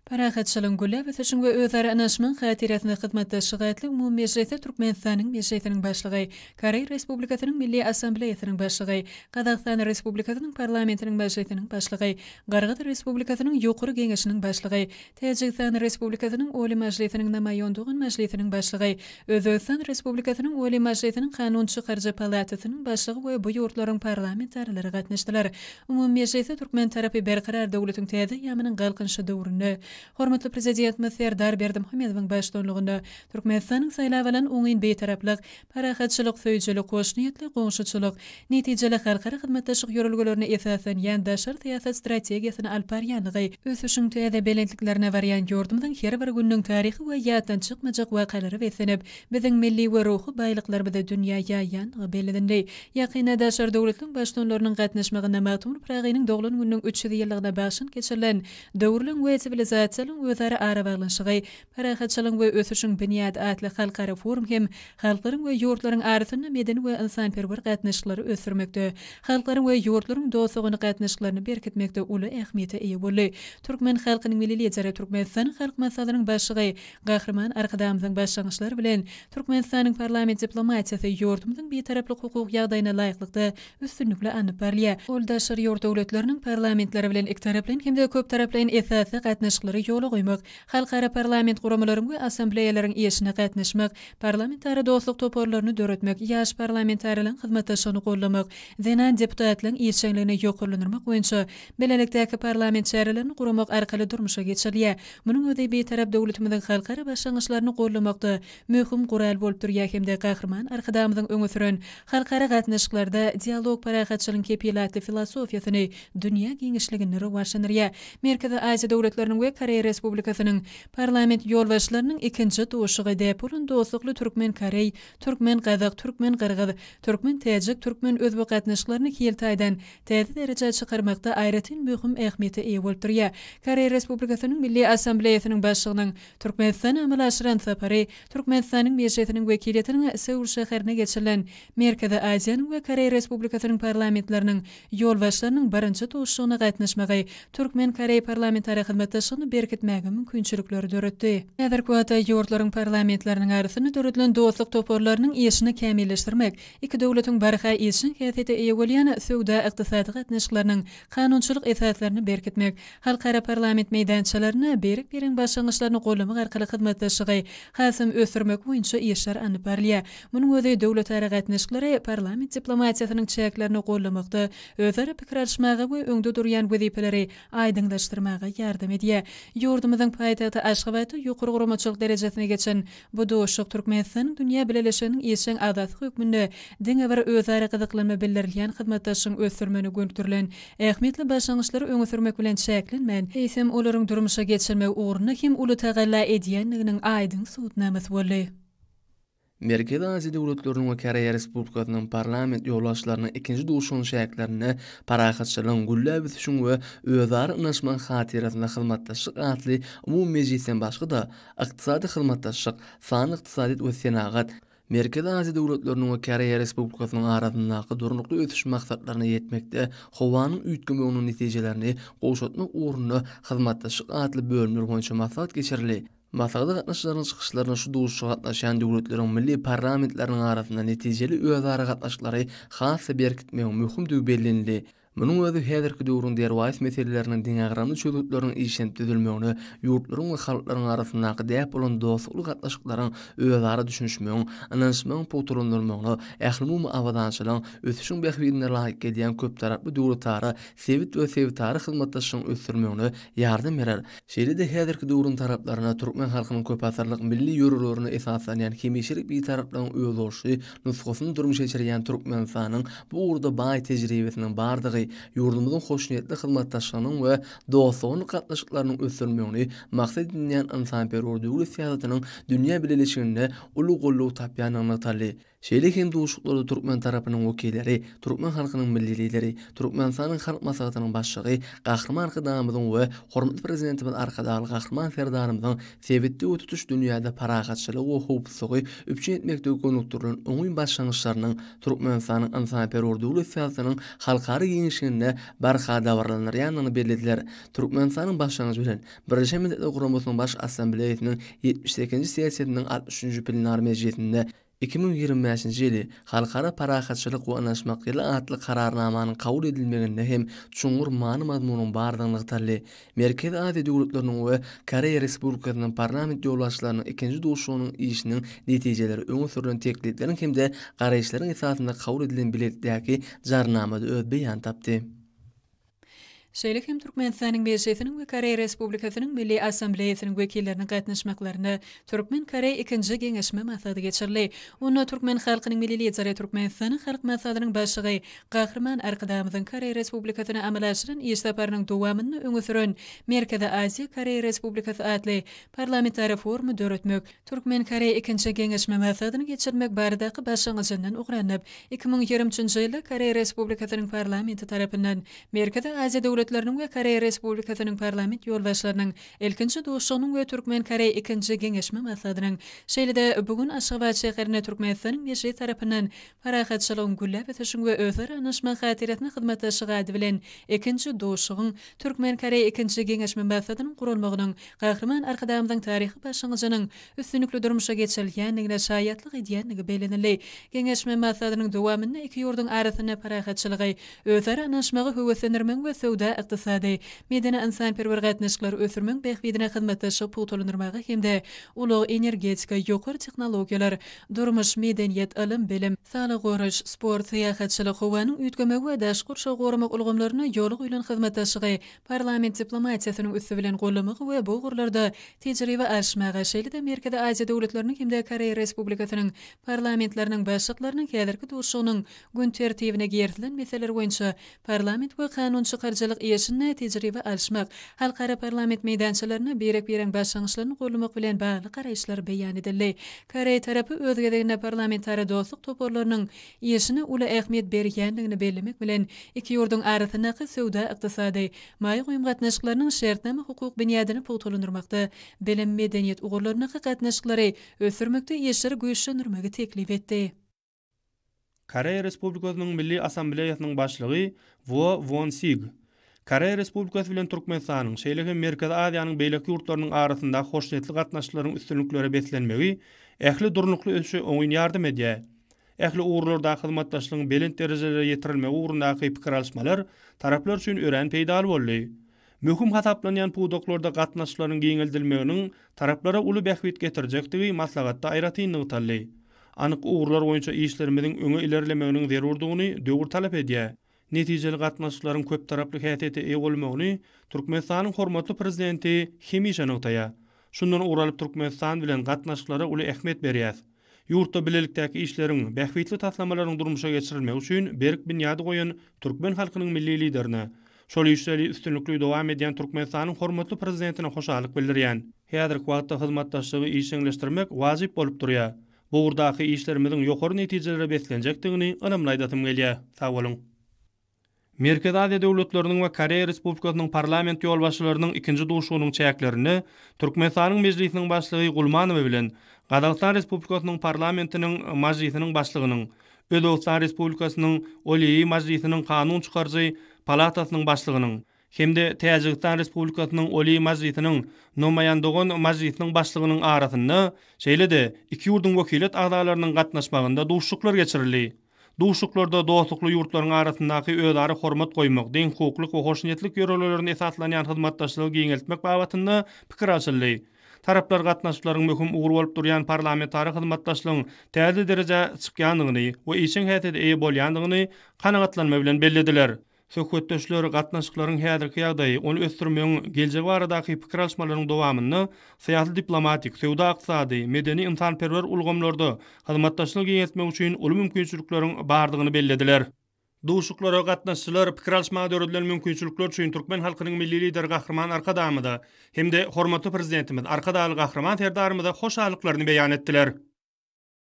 Parahatçylygyň, gülläp ösüşiň we özara ynanyşmagyň hatyrasyna hyzmatdaşlyk atly umumy mejlisde Türkmenistanyň Mejlisiniň Başlygy, Koreý Respublikasynyň Milli Assambleýasynyň Başlygy, Gazagystan Respublikasynyň Parlamentiniň Mejlisiniň Başlygy, Gyrgyz Respublikasynyň Ýokary Geňeşiniň Başlygy, Täjigistan Respublikasynyň Oliý Majlisiniň Namaýondogan Majlisiniň Başlygy, Özbegistan Respublikasynyň Oliý Majlisiniň Kanun çykaryjy palatasynyň Başlygy we bu ýurtlaryň parlamentarileri gatnaşdylar. Umumy mejlisde türkmen tarapy Berkarar döwletiň täze eýýamynyň Galkynyşy döwründe hormatly Prezidentimiz Serdar Berdimuhamedowyň baştutanlygynda Türkmenistanyň saýlap alan oňyn Bitaraplyk, Parahatçylyk söýüjilik, hoşniýetli goňşuçylyk, netijeli halkara hyzmatdaşlyk ýörelgelerine esaslanýan daşary syýasat strategiýasyny alyp barýandygy, ösüşiň täze belentliklerine barýan ýurdumyzyň her bir gününiň taryhy we ýatdan çykmajak wakalara beslenip, biziň milli we ruhy baýlyklarymyzy dünýä ýaýýandygy bellenildi. Ýakynda daşary döwletleriň Baştutanlarynyň gatnaşmagynda Magtymguly Pyragynyň doglan gününiň 300 ýyllygyna bagyşlanyp geçirilen Döwürleň we siwilizasiýalaryň özara arabaglanyşygy, Parahatçylygyň we ösüşiň binýady atly halkara forum hem halklaryň we ýurtlaryň arasynda medeni we ynsanperwer gatnaşyklary ösdürmekde, halklaryň we ýurtlaryň dost-doganlyk gatnaşyklaryny berkitmekde uly ähmiýete eýe boldy. Türkmen halkynyň Milli Lideri, Türkmenistanyň Halk Maslahatynyň Başlygy Gahryman Arkadagymyzyň başlangyçlary bilen Türkmenistanyň parlament diplomatiýasy ýurdumyzyň Bitaraplyk hukuk ýagdaýyna laýyklykda üstünlikli alnyp barylýar. Ol daşary ýurt döwletleriniň parlamentleri bilen ikitaraplaýyn hem-de köptaraplaýyn esasda gatnaşyklary ýola goýmak, Halkara parlament guramalaryň we assambleýalaryň işine gatnaşmak, parlamentara dostluk toparlaryny döretmek, ýaş parlamentarileriň hyzmatdaşlygyny goldamak, zenan deputatlaryň işjeňligini ýokarlandyrmak boýunça bilelikdäki parlament çärelerini guramak arkaly durmuşa geçirilýär. Munuň özi Bitarap döwletimiziň halkara başlangyçlaryny goldamakda möhüm gural bolup durýar hem-de Gahryman Arkadagymyzyň öňe süren Halkara gatnaşyklarda dialog parahatçylygyň kepili atly filosofiýasyny dünýä giňişliginde rowaçlandyrýar. Merkezi Aziýa döwletleriniň we Koreýa Respublikasynyň parlament ýolbaşçylarynyň ikinji duşuşygy däp bolan dostlukly türkmen-koreý, türkmen-gazak, türkmen-gyrgyz, türkmen-täjik, türkmen-özbek gatnaşyklaryny hil taýdan täze derejä çykarmakda aýratyn möhüm ähmiýete eýe bolup durýar. Koreýa Respublikasynyň Milli Assambleýasynyň Başlygynyň Türkmenistana amala aşyran sapary Türkmenistanyň Mejlisiniň wekiliýetiniň Seul şäherinde geçirilen Merkezi Aziýanyň we Koreýa Respublikasynyň parlamentleriniň ýolbaşçylarynyň birinji duşuşygyna gatnaşmagy türkmen-koreý parlamentara hyzmatdaşlygyny berkitmäge mümkinçilikleri döretdi. Häzirki wagtda ýurtlaryň parlamentleriniň arasynda döredilen dostluk toparlarynyň işini kämilleşdirmek, iki döwletiň barha işjeň häsiýete eýe bolýan söwda-ykdysady gatnaşyklarynyň kanunçylyk esaslaryny berkitmek, Halkara parlament meýdançalarynda birek-biregiň başlangyçlaryny goldamak arkaly hyzmatdaşlygy hasam ösdürmek boýunça işler alnyp barylýar. Munuň özi döwletara gatnaşyklary parlament diplomatiýasynyň çäklerinde goldamakda, özara pikir alyşmaga we öňde durýan wezipeleri aýdyňlaşdyrmaga ýardam edýär. Ýurdumyzyň paýtagty Aşgabatda ýokary guramaçylyk derejesine geçen Bu duşuşyk Türkmenistanyň dünýä bileleşiginiň işjeň agzasy hökmünde diňe bir özara gyzyklanma bildirilýän hyzmatdaşlygyň ösdürilmegine gönükdirilen ähmiýetli başlangyçlary öňe sürmek bilen çäklenmän, eýsem, olaryň durmuşa geçirilmegi ugrunda hem uly tagalla edýändiginiň aýdyň subutnamasy boldy. Merkezi Aziýa döwletleriniň we Koreýa Respublikasynyň parlament ýolbaşçylarynyň ikinji duşuşygynyň çäklerinde Parahatçylygyň, gülläp ösüşiň we özara ynanyşmagyň hatyrasyna hyzmatdaşlyk atly umumy mejlisden başga-da, Ykdysady hyzmatdaşlyk, sanly ykdysadyýet we senagat, Merkezi Aziýa döwletleriniň we Koreýa Respublikasynyň arasyndaky Durnukly ösüş maksatlaryna ýetmekde howanyň üýtgemeginiň netijelerini gowşatmak ugrunda hyzmatdaşlyk atly bölümler boýunça maslahat geçirildi. Maslahata gatnaşyjylaryň çykyşlarynda şu duşuşyga gatnaşýan döwletleriň milli parlamentleriniň arasynda netijeli özara gatnaşyklary has-da berkitmegiň möhümdigi bellenildi. Munuň özi häzirki döwrüň derwaýys meseleleriniň deňagramly çözgütleriniň işlenip düzülmegine, ýurtlaryň we halklaryň arasyndaky däp bolan dostlukly gatnaşyklaryň özara düşünişmegiň, ynanyşmagyň pugtalandyrylmagyna, ählumumy abadançylygyň, ösüşiň bähbidine laýyk gelýän köptaraply döwletara, sebit we sebitara hyzmatdaşlygyň ösdürilmegine ýardam berer. Şeýle-de häzirki döwrüň talaplaryna türkmen halkynyň köpasyrlyk milli ýörelgelerine esaslanýan hemişelik Bitaraplygyň özboluşly nusgasyny durmuşa geçirýän Türkmenistanyň bu ugurda baý tejribesiniň bardygy, ýurdumyzyň hoşniýetli hyzmatdaşlygynyň we dostlugly gatnaşyklarynyň ösdürilmegini maksat edinýän ynsanperwer döwlet syýasatynyň dünýä bileleşiginde uly goldaw tapýandygy nygtaldy. Şeýle hem duşuşyklarda türkmen tarapynyň wekilleri, türkmen halkynyň Milli Lideri, Türkmenistanyň Halk Maslahatynyň Başlygy Gahryman Arkadagymyzyň we hormatly Prezidentimiz Arkadagly Gahryman Serdarymyzyň sebitde we tutuş dünýäde parahatçylygy we howpsuzlygy üpjün etmekde gönükdirilen oňyn başlangyçlarynyň Türkmenistanyň ynsanperwer döwlet syýasatynyň halkara giňişliginde barha dabaralandyrýandygyny bellediler. Türkmenistanyň başlangyjy bilen, Birleşen Milletler Guramasynyň Baş Assambleýasynyň 78-nji sessiýasynyň 63-nji plenar mejlisinde 2025-nji ýyly Halkara parahatçylyk we ynanyşmak ýyly atly Kararnamanyň kabul edilmeginde hem çuňňur many-mazmunyň bardygy nygtaldy. Merkezi Aziýa döwletleriniň we Koreýa Respublikasynyň parlament ýolbaşçylarynyň ikinji duşuşygynyň işiniň netijeleri öňe sürlen teklipleriň hem-de garaýyşlaryň esasynda kabul edilen bilelikdäki Jarnamada öz beýanyny tapdy. Şeýle hem Türkmenistanyň Mejlisiniň we Koreýa Respublikasynyň Milli Assambleýasynyň wekilleriniň gatnaşmaklarynda türkmen-koreý ikinji geňeşme maslahaty geçirildi. Onda türkmen halkynyň Milli Lideri, Türkmenistanyň Halk Maslahatynyň Başlygy Gahryman Arkadagymyzyň Koreýa Respublikasyna amala aşyran iş saparynyň dowamynda öňe süren Merkezi Aziýa, Koreýa Respublikasy atly parlamentara forumy döretmek, Türkmen-koreý ikinji geňeşme maslahatyny geçirmek baradaky başlangyjyndan ugur alnyp, 2023-nji ýylda Koreýa Respublikasynyň Parlamenti tarapyndan Merkezi Aziýa döwletleriniň we Koreýa Respublikasynyň parlament ýolbaşçylarynyň ilkinji duşuşygynyň we türkmen-koreý ikinji geňeşme maslahatynyň, şeýle-de bu gün Aşgabat şäherinde Türkmenistanyň Mejlisi tarapyndan Parahatçylygyň, gülläp ösüşiň we özara ynanyşmagyň hatyrasyna hyzmatdaşlyk ady bilen ikinji duşuşygyň, türkmen-koreý ikinji geňeşme maslahatynyň guralmagynyň Gahryman Arkadagymyzyň taryhy başlangyjynyň üstünlikli durmuşa geçirilýändigine şaýatlyk edýändigi bellenildi. Geňeşme maslahatynyň dowamynda iki ýurduň arasynda parahatçylygy, özara ynanyşmagy höweslendirmegiň we söwda-ykdysady, medeni-ynsanperwer gatnaşyklary ösdürmegiň bähbidine hyzmatdaşlygy pugtalandyrmaga hem-de ulag, energetika, ýokary tehnologiýalar, durmuş, medeniýet, ylym-bilim, saglygy goraýyş, sport, syýahatçylyk, howanyň üýtgemegi we daşky gurşawy goramak ulgamlarynda ýola goýlan hyzmatdaşlygy parlament diplomatiýasynyň üsti bilen goldamagy we bu ugurlarda tejribe alyşmaga, şeýle-de Merkezi Aziýa döwletleriniň hem-de Koreýa Respublikasynyň parlamentleriniň başlyklarynyň häzirki duşuşygynyň gün tertibine girizilen meseleler boýunça parlament we kanun çykaryjylyk işinde tejribe alyşmak, halkara parlament meýdançalarynda birek-biregiň başlangyçlaryny goldamak bilen bagly garaýyşlar beýan edildi. Koreý tarapy öz gezeginde parlamentara dostluk toparlarynyň işine uly ähmiýet berýändigini bellemek bilen, iki ýurduň arasyndaky söwda-ykdysady, maýa goýum gatnaşyklarynyň şertnama-hukuk binýadyny pugtalandyrmakda, bilim, medeniýet ugurlaryndaky gatnaşyklary ösdürmekde işleri güýçlendirmegi teklip etdi. Koreýa Respublikasynyň Milli Assambleýasynyň Başlygy Wo Won Sig, Koreýa Respublikasy bilen Türkmenistanyň, şeýle hem Merkezi Aziýanyň beýleki ýurtlarynyň arasyndaky hoşniýetli gatnaşyklaryň üstünliklere beslenmegi ähli durnukly ösüşe oňyn ýardam edýär. Ähli ugurlardaky hyzmatdaşlygyň belent derejelere ýetirilmegi ugrundaky pikir alyşmalar taraplar üçin örän peýdaly boldy. Möhüm hasaplanýan pudaklarda gatnaşyklaryň giňeldilmeginiň taraplara uly bähbit getirjekdigi maslahatda aýratyn nygtaldy. Anyk ugurlar boýunça işlerimiziň öňe ilerlemeginiň zerurdygyny döwür talap edýär. Netijeli gatnaşyklaryň köptaraply häsiýete eýe bolmagyny Türkmenistanyň hormatly Prezidenti hemişe nygtaýar. Şundan ugur alyp Türkmenistan bilen gatnaşyklara uly ähmiýet berýäs. Ýurtda bilelikdäki işleriň, bähbitli taslamalaryň durmuşa geçirilmegi üçin berk binýady goýan türkmen halkynyň Milli Liderine, şol işleri üstünlikli dowam edýän Türkmenistanyň hormatly Prezidentine hoşallyk bildirýän. Häzirki wagtda hyzmatdaşlygy işjeňleşdirmek wajyp bolup durýar. Bu ugurdaky işlerimiziň ýokary netijelere beslenjekdigini ynamly aýdasym gelýär. Sag boluň! Merkezi Aziýa döwletleriniň we Koreýa Respublikasynyň parlament ýolbaşçylarynyň ikinji duşuşygynyň çäklerinde Türkmenistanyň Mejlisiniň Başlygy Gulmanowa bilen Gazagystan Respublikasynyň Parlamentiniň Mažlisiniň Başlygynyň, Özbegistan Respublikasynyň Oliý Mažlisiniň Kanun çykaryjy palatasynyň Başlygynyň hem-de Täjigistan Respublikasynyň Oliý Mažlisiniň Nomaýandogan Mažlisiniň Başlygynyň arasynda, şeýle-de iki ýurduň wekiliýet agzalarynyň gatnaşmagynda duşuşyklar geçirildi. Duşuşyklarda dostlukly ýurtlaryň arasyndaky özara hormat goýmak, deňhukuklyk we hoşniýetlik ýörelgelerine esaslanýan hyzmatdaşlygy giňeltmek babatynda pikir alşyldy. Taraplar gatnaşyklaryň möhüm ugry bolup durýan parlamentara hyzmatdaşlygyň täze derejä çykýandygyny we işjeň häsiýete eýe bolýandygyny kanagatlanma bilen bellediler. Söhbetdeşler gatnaşyklaryň häzirki ýagdaýy, ony ösdürmegiň geljegi baradaky pikir alyşmalaryň dowamynda syýasy-diplomatik, söwda-ykdysady, medeni-ynsanperwer ulgamlarda hyzmatdaşlygy giňeltmek üçin uly mümkinçilikleriň bardygyny bellediler. Duşuşyklara gatnaşyjylar pikir alyşmaga döredilen mümkinçilikler üçin türkmen halkynyň Milli Lideri Gahryman Arkadagymyza hem-de hormatly Prezidentimiz Arkadagly Gahryman Serdarymyza hoşallyklaryny beýan etdiler.